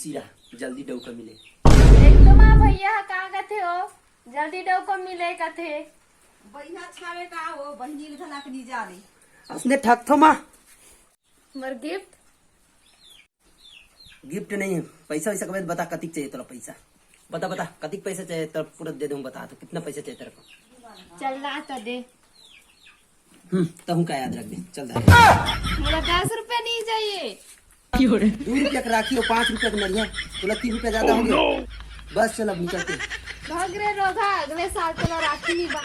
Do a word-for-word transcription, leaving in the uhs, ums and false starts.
सिरा, जल्दी डौका मिले। देख तो माँ भैया ह का कथे हो, जल्दी डौका मिले कथे। बहिना छावे का हो, बहिनी ले धला के नी जाने। असने ठगथो माँ। मोर गिफ्ट। गिफ्ट नहीं है, पैसा वैसा कबे बता, कतिक चाहिए तोला पैसा? बता बता, कतिक पैसा चाहिए? तब पूरा दे दूँ। बता तो, कितना पैसा चाहिए तेरे को? चल ला तो दे। हम्म, तहूँ का याद रख दे। चल दा। मोला दस रुपया नहीं चाहिए। दू रुपया के राखी और पाँच रुपया के नरिया, तोला तीन रुपया ज्यादा हो गया। बस चल, अब निकलते हैं। भाग रे रोधा, अगले साल तोला राखी नहीं बा।